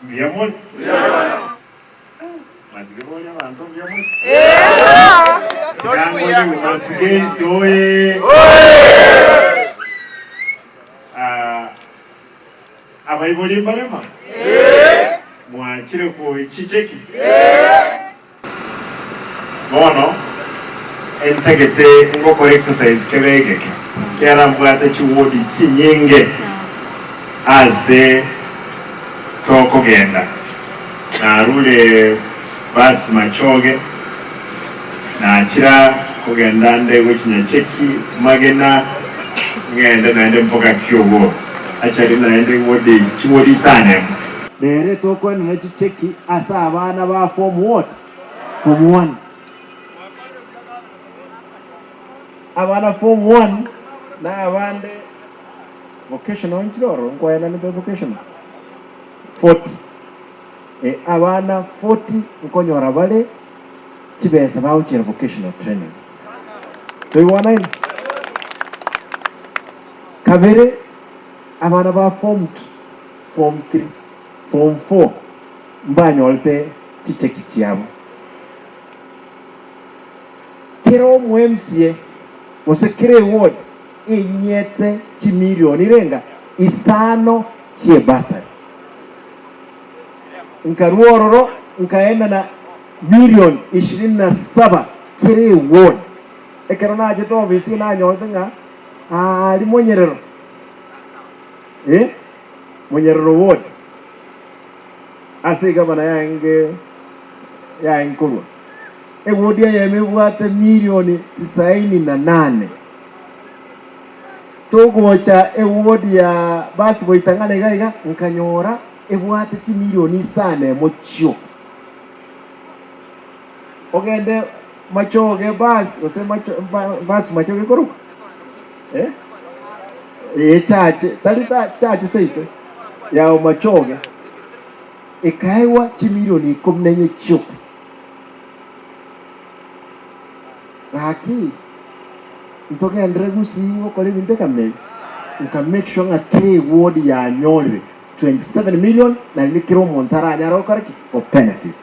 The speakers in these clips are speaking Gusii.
Mbuya more? Masike boria abanto mbuya more? Tiga ngonyigwe masike ise oye! Ah, abaibori mbarema? Mwachire koichicheki? Bono entagete ngokora exercise kebe egeke, ekiagera mbwate chiwodi chinyinge ase tokogenda. Narure bus Machoge, nachira kogenda nde gochia Nyacheki, Magena, ng'ende naende mpaka Kiogoro. Actually naende wodi chiwodi isano emo. Rero tokoenana chicheki ase abana ba form what? Form one. Abana form one na abande vocational nchire ororo nkwaenanete vocational 40 eh, abana 40 nkonyora bare chibesa bagochiera vocational training. Toigwanaine? Kabere abana ba form two Form three, form four mbanyorete chicheki chiabo. Kera omo MCA gose kera eward enyete chimilioni renga isano chie bursary. Nkarua ororo nkaenda na million ishirini na saba kera eward. Ekero nachete ofisi nanyorete ng'a aria monyerero eh. Monyerero ward ase egavana yaenge yaenge korwa ewodi eyemo ebwate milioni tisaini na nane togocha ewodi ya basi goitang'ana iga iga nkanyora ebwate chimilioni isano emo chioka ogende machoge basi gose macho basi machoge ekorokwa eh. Ee, chache, tari ta chache seito, ya omachoge, ekaegwa chimilioni ikomi na inye chioka. Gaki ntogenderere gusii gokora ebinto ekameri, nka make sure ng'a kera eward yanyorire 27 million naende kera omonto aranyare gokora ki? Go benefit.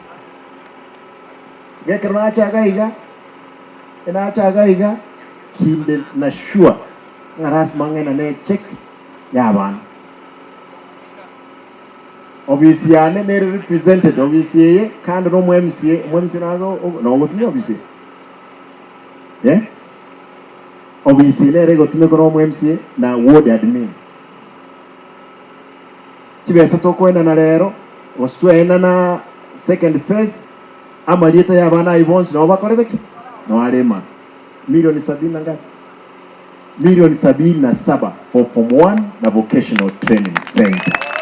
Iga ekero nacha iga iga, nacha iga iga, kinde na sure Ng'a lasima ng'ende ne check y'abana. Obisi yane nere represented obisi eye kando na omo MCA, omo MCA nago nogotumia obisi eye? Eh? Obisi eye nere egotumekwa na omo MCA na ward admin. Chibesa tokoenana rero, gose twaenana second phase, amarieta y'abana ayio bonsi nabo bakorete ki? Nabo are emara. Milioni sabini na ngapi? Milioni 77 for form one na vocational training center.